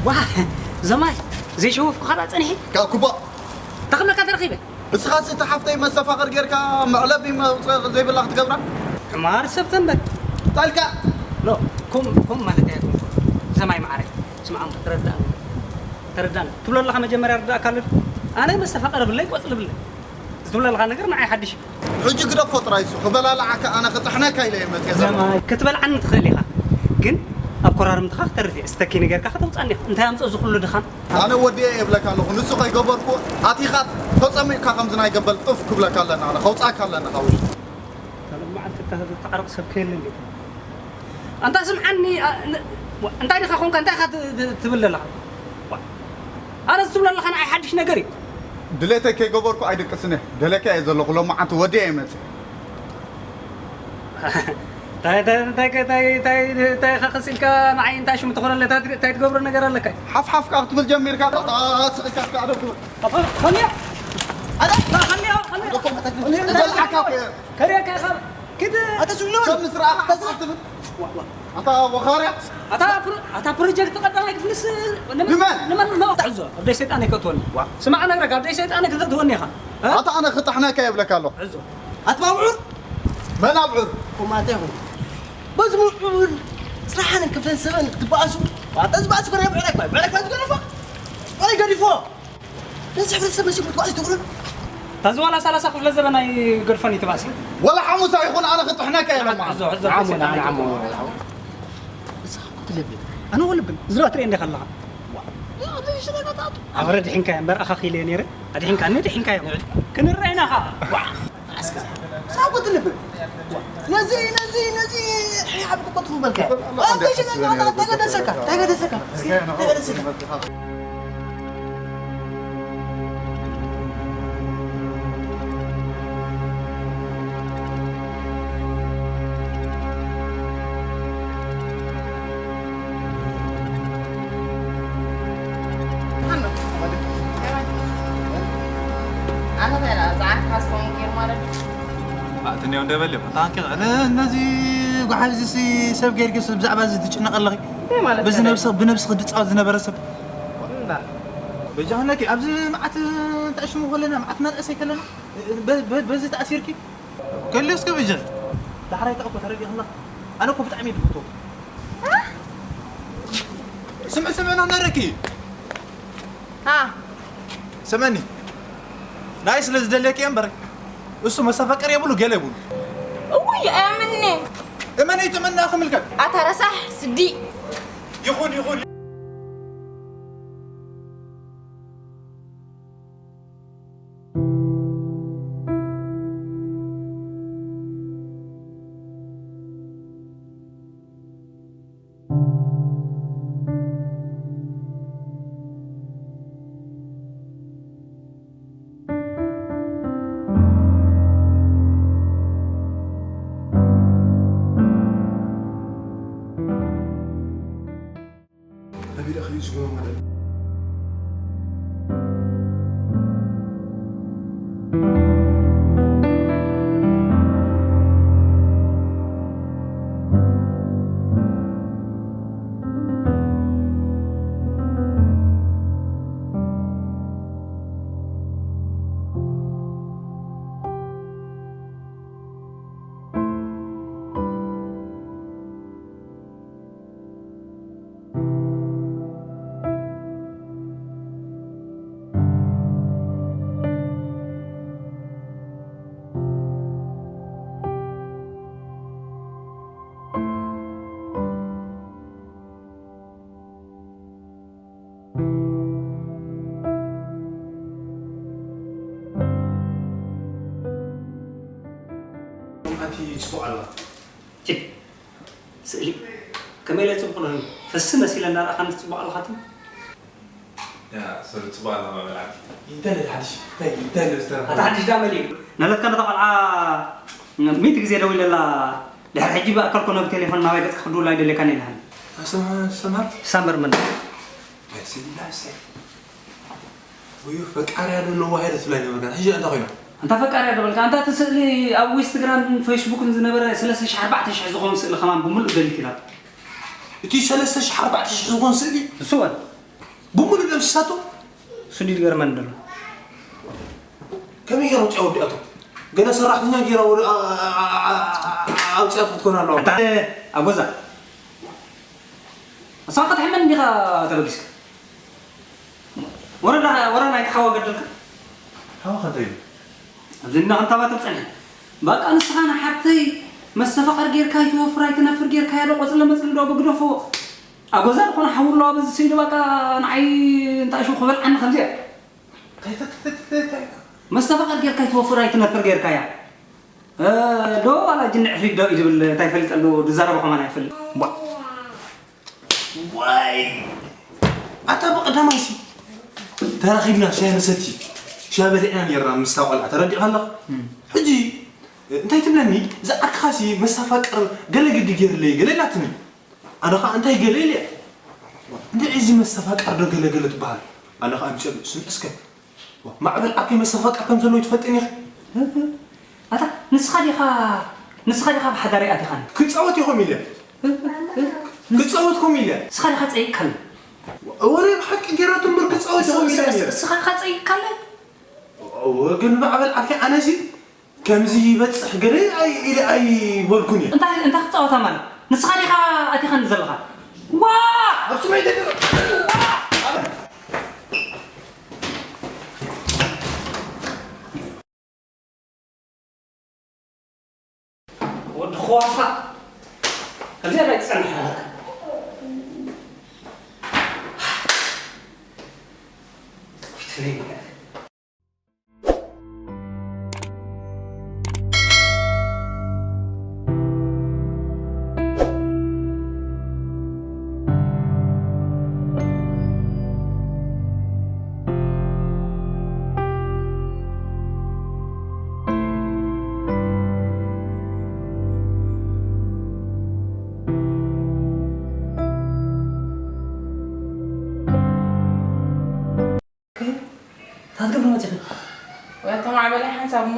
ዋ፣ ዘማይ፣ ዘይሸወፍኩኻ ደኣ ጸኒሐ? ካብ ኩቦ። ተኽብለካ ተረኺበ። እስኻስ እታ ሓፍተይ መስተፋቕር ጌርካ መዕለቢ መውጽኢ ዘይብላ ክትገብራ? ሕማር ሰብ ተንበል። ጣልካ። ኖ፣ ኮም-፣ ኮም ማለት ኣይኮንኩን። ዘማይ መዓረይ፣ ስምዓ እሞ፣ ተረዳእኒ። ተረዳእኒ። ትብሎ ኣለኻ መጀመርያ ርዳእካ ኣሎ። ኣነ መስተፋቕር ብለይ፣ ቆጽሊ ብለይ። ዝብለልኻ ነገር ንዓይ ሓድሽ እዩ። ሕጂ ግደፎ ጥራይ እሱ፣ ክበላልዓካ ኣነ ክጥሕነካ ኢለ እየ መፅየ ዘለኹ። ዘማይ፣ ክትበልዓኒ ትኽእል ኢኻ፣ ግን ኣብ ኮራርምትኻ ክተርፍ እየ። ዝተኪ ነገርካ ከተውፅኣኒ ኢኻ። እንታይ ኣምፅኦ እዚ ኩሉ ድኻም? ኣነ ወዲኤ እየ እብለካ ኣለኹ። ንሱ ከይገበርኩ ኣቲኻ ተፀሚቕካ ከምዚ ናይ ገበል ጥፍ ክብለካ ኣለና፣ ኣነ ከውፅኣካ ኣለና ካብ ውሽጢ። ካልእ መዓልቲ እታ ዘተዓርቕ ሰብ ከየለ እንዴት? ኣንታ ስምዓኒ፣ ኣ-፣ ን-፣ ዋ፣ እንታይ ዲኻ ኾንካ? እንታይ ኢኻ ት-፣ ት-፣ ትብል ዘለኻ? ዋ፣ ኣነ ዝትብሎ ዘለኻ ንዓይ ሓድሽ ነገር እዩ። ድሌተይ ከይገበርኩ ኣይድቅስን እየ። ደለካ እየ ዘለኹ። ሎማዓንቲ ወዲአ እየ መፅእ። እንታይ፣ እንታይ፣ እንታይ፣ እንታይ፣ እንታይ፣ እንታይ ኢኻ ቀሲልካ ንዓይ እንታይ ሽሙ ትኾነለ? እንታይ ትግ-፣ እንታይ ትገብሮ ነገር ኣለካ? ሓፍ ሓፍ ከዓ ክትብል ጀሚርካ። ጣ-፣ ጣ-፣ ስቕካ እስከ ኣደብ ግበር። ኣታ፣ ኸልያ! ኣታ፣ ኸልያ! ኸልያ! እኮ መጠን ኸልያ! ዘልዓካ እኮ እየ። ከሪያካ ኢኻ። ኪድ። ኣታ፣ ስብሎ! ሰብ ምስ ረኣኻ ሓፍ ሓፍ ትብል። ዋ፣ ዋ። ኣታ ወኻርያ። ኣታ ፕሮ-፣ ኣታ ፕሮጀክት ቀዳማይ ክፍልስ ንመን? ንመን? ንመን? ኖ፣ ሕዞ፣ ኣብ ደይ ሰይጣን ኣይከእትወኒ። ዋ። ስማዕ፣ እነግረካ፣ ኣብ ደይ ሰይጣን ኣይከእትወኒ ኢኻ። እ? ኣታ ኣነ ክጥሕነካ የብለካ ኣለኹ። ሕዞ። ኣትባ ኣብዑር? መን ኣብዑር? ኮማተ ይኹን። በዚ ምዑር ስራሕን ክፍለን ሰበን ክትበኣሱ፣ ዋጣ ዝበኣስ በረ ብዕረክ ባይ፣ ብዕረክ ባይ ዝገደፎ? ወይ ገዲፎ? ነዚ ሕብረተሰብ መሲልኩም ክትጓዓዙ ትኽእሉ? ታዚ ዋላ ሰላሳ ክፍለ ዘበን ኣይገድፎን እዩ ትባሲ። ወላ ሓሙሳ ይኹን ኣነ ክጥሕነካ እየ ሎማ። ሕዞ፣ ሕዞ፣ ዓሙ፣ ሕዞ፣ ንዓን ዓሙ። ንስኻ ክትልብን፣ ኣነ ወልብን፣ ዝረባ ትሪኦ እንዲኻ ኣለኻ። ዋ፣ ኣብዚ ሽረጋታት። ኣብ ረድሒንካ እየ እምበር ኣኻኺለ እየ ነይረ። ኣድሒንካኒ፣ ድሒንካ እየ። ክንረአ ኢና ኸዓ። ዋ። ኣስከ ሳብ ክትልብን። ነዚ፣ ነዚ፣ ነዚ፣ ሕያብ ክትበትኹ በልካ። ኣንተ ሽነኛ ተገደሰካ፣ ተገደሰካ፣ ተገደሰካ። ኣነ ታይ ደኣ፣ ዝዓርፍካስ ከምኡ ገይሩ ማለት እዩ? ኣትንዮ እንደ በልዮ፣ ኣታ ኣንኪ፣ ነ-፣ ነዚ ጓሓፍ እዚ ሲ ሰብ ገይርኪ ሲ ብዛዕባ እዚ ትጭነቕ ኣለኺ? እንታይ ማለት በዚ እዩ? ነብሲ፣ ብነብሲ ክድጻወት ዝነበረ ሰብ። እምበር። በጃኽነኪ፣ ኣብዚ መዓት ተዕሽሙ ከለና፣ መዓት መናእሰይ ከለና፣ በ-፣ በ-፣ በዚ ተኣሲርኪ? ከልዮስ ከ በጃ። ዳሕራይ ተኣኮ ተረዲእኽና። ኣነ እኮ ብጣዕሚ እየ ዝፈትዎ። ስምዒ ስምዒ ነው ነረኪ። ሃ። ስምዕኒ፣ ናይ ስለ ዝደለየኪ እየ እምበር፣ እሱ መሰፈቀር የብሉ፣ ገለ የብሉ። እውይ፣ ኣያምኒ። እመኒ፣ ትመና ክምልከት። ኣታ ረሳሕ ስዲ። ይኹን፣ ይኹን። ኣበይ ደኣ ከይዱ ዝጎማ ማለት? ኣቲ ጽቡቕ ኣለዋ። ችድ፣ ስእሊ ከመይ ኢለ ጽቡቕ ነህሉ? ፈሲ መሲለ እናረኣኻኒ ትጽቡቕ ኣለኻ ትብል? ያ፣ ሰብ ጽቡቕ ኣለዋ በላ። እንታይ ኢለ ሓድሽ? እንታይ፣ እንታይ ኢለ ዝተረፈ? ኣታ ሓድሽ ዳ መሊኡ? ናለትካ ነታ ቆልዓ ሚእቲ ግዜ ደዊለላ፣ ድሕሪ ሕጂ ብኣካል ኮነ ብቴሌፎን ናባይ ገጽካ ክድውል ኣይደልየካን ኢልሃኒ። ኣሰማ-፣ ሰማር? ሳመር መን? በስላሴ። ወዮ ፈቃርያ ዶ ኣለዋ ሃይለ ትብላ ነበርካ። ሕጂ እንታይ ኮይና? ኣንታ ፈቃርያ ዶ በልካ? ኣንታ እቲ ስእሊ ኣብ ዊስትግራምን ፌስቡክን ዝነበረ ሰለስተ ሽሕ ኣርባዕተ ሽሕ ዝኾን ስእሊ ከማን ብምሉእ ደሊት ኢላ። እቲ ሰለስተ ሽሕ ኣርባዕተ ሽሕ ዝኾን ስእሊ? እሱ ወን። ብምሉእ ደምሲሳቶ። ስዲ ዝገርመኒ ዘሎ። ከመይ ገይራ ኣውፂኣ ወዲኣቶ? ገለ ሰራሕተኛ ገይራ ወዲ-፣ ኣ-፣ ኣ-፣ ኣ-፣ ኣ-፣ ኣ-፣ ኣውፂኣቶ ክትኮን ኣለዋ። ኣታ ኣጎዛ። ንስኻ ክትሕመን እንዲኻ ተበጊስካ። ወረዳ፣ ወረ ናይቲ ሓዋ ገደልካ። ሓዋ ከንታይ እዩ? ኣብዚ እንዳ ክንታባትብ ጸኒሐ። በቃ ንስኻ ንሓብተይ መስተፋቕር ጌርካ ኣይትወፍር ኣይትነፍር ጌርካያ ዶ ቆጽሊ መጽሊ ዶ ብግደፎ? ኣጎዛ ዝኾነ ሓዊ ኣለዋ በዚ ስኢሉ በቃ ንዓይ እንታይ ሽው ክበልዓኒ ከምዚኣ። እንታይ፣ እንታይ፣ እንታይ፣ እንታይ፣ እንታይ? መስተፋቕር ጌርካ ኣይትወፍር ኣይትነፍር ጌርካያ። እ፣ ዶ ዋላ ጅኒ ዕፍሪት ዶ እዩ ዝብል እንታይ ይፈልጥ ኣለዎ ዝዛረቦ ከማን ኣይፈልጥ። ቧ። ዋይ! ኣታ ብቐዳማይሲ ተራኺብና ሻሂ ንሰቲ፣ ሻሂ በሊዕና ኔርና ምስታ ቆልዓ፣ ተረዲእኻ ኣለኻ? እም። ሕጂ እንታይ ትብለኒ? ዝኣክኻሲ መሳፋቅር ገለ ግዲ ገይርለይ ገለ ኢላትኒ። ኣነ ኸኣ እንታይ ገለ ኢለ? እንድዒ እዚ መሳፋቅር ዶ ገለ ገለ ትበሃል? ኣነ ኸኣ ኣምፅኦ ስምዒ እስከ። ማዕበል ዓርከይ መሳፋቅር ከም ዘለዎ ትፈልጥን ኢኺ። ኣታ ንስኻ ዲኻ፣ ንስኻ ዲኻ ብሓዳረይ ኣቲኻኒ? ክጻወት ኢኹም ኢለ። ክጻወት ኢኹም ኢለ። ንስኻ ዲኻ ጸይቅካኒ? ወረ ብሓቂ ገይራቶ እምበር ክጻወት ኢኹም ኢለ። ንስኻ ዲኻ ጸይቅካኒ? እወ፣ ግን ማዕበል ዓርከይ ኣነሲ ከምዚ ይበጽሕ ገለ ኣይ-፣ ኢለ ኣይበልኩን እየ። እንታይ፣ እንታይ ክትጻወታ ማለት? ንስኻ ዲኻ ኣቲኻኒ ዘለኻ? ዋ! ኣብ ስመይ ደቂ-፣ ወዲ ኸዋፋ። ከምዚኣ ናይ ትጸንሕ ኣለካ። እንታይ ክትገብሪ መፂኺ? ወይ ኣቶ ማዕበላይ ሓንሳብ እሞ።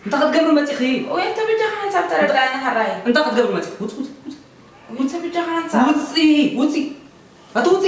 እንታይ ክትገብሪ መፂኺ? ወይ ኣቶ ብጃኻ ሓንሳብ ተረዳእና ሓራይ። እንታይ ክትገብሪ መፂኺ? ውፂ፣ ውፂ፣ ውፂ። ወይ ኣቶ ብጃኻ ሓንሳብ። ውፂ፣ ውፂ። ኣቶ ውፂ።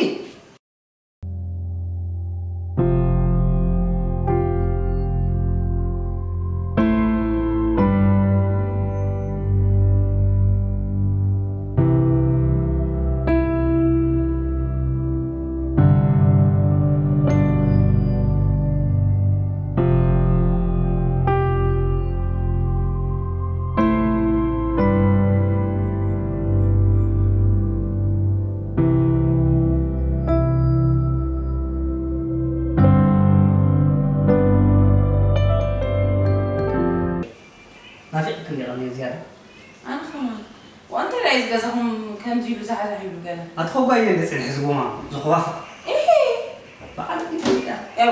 ናፊቕክኒ ዲኻ ዝያዳ? ኣነ ከማን። ወንተ ዳይ ዝገዛኹም ከምዚ ኢሉ ዛሕዛሕ ይብሉ ገለ? ኣትኸጓየ እንደ ጽንሕ ዝጎማ ዝኹባፍ። ኢሂ! በዓል እንደ ያው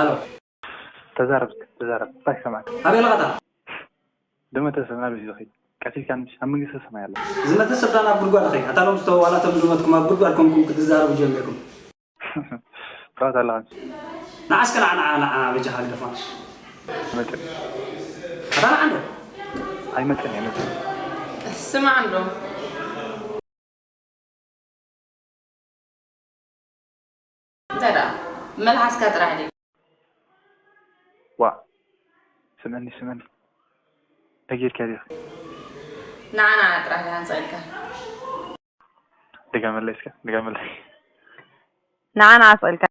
ኣሎ። ተዛረብ እስከ፣ ተዛረብ። እንታይ ይሰማዕካ? ኣበይ ኣለኻ ኣታ? ድመተ ሰብ ናበይ እዩ ዝኸይድ? ቀቲልካ ምሽ ኣብ መንግስተ ሰማይ ኣላ። ዝመተ ሰብ ዳን ኣብ ጉድጓድ ኸይድ። ኣታ ሎም ዝተወዋላ ቶም ድመትኩም ኣብ ጉድጓድ ኮንኩም ክትዛረቡ ጀሚርኩም። ጥራት ኣለኻ። ንዓ እስከ ንዓ፣ ንዓ፣ ንዓ፣ በጃኻ ግደፋ። ኣይመጽን። ኣታ ንዓ እንዶ። ኣይመጽን፣ ኣይመጽን። ስማዕ እንዶ። እንታይ ደኣ? መልሓስካ ጥራሕ ድዩ? ዋእ! ስምዐኒ፣ ስምዐኒ። እንታይ ጌርካ ዲኻ? ንዓ፣ ንዓ ጥራሕ ዲኻ እንስቕ ኢልካ? ድገመለይ እስከ፣ ድገመለይ። ንዓ፣ ንዓ ስቕ ኢልካ።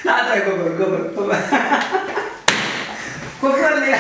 ናታይ ጎበር፣ ጎበር፣ ጎበር። ጎበር ሌላ።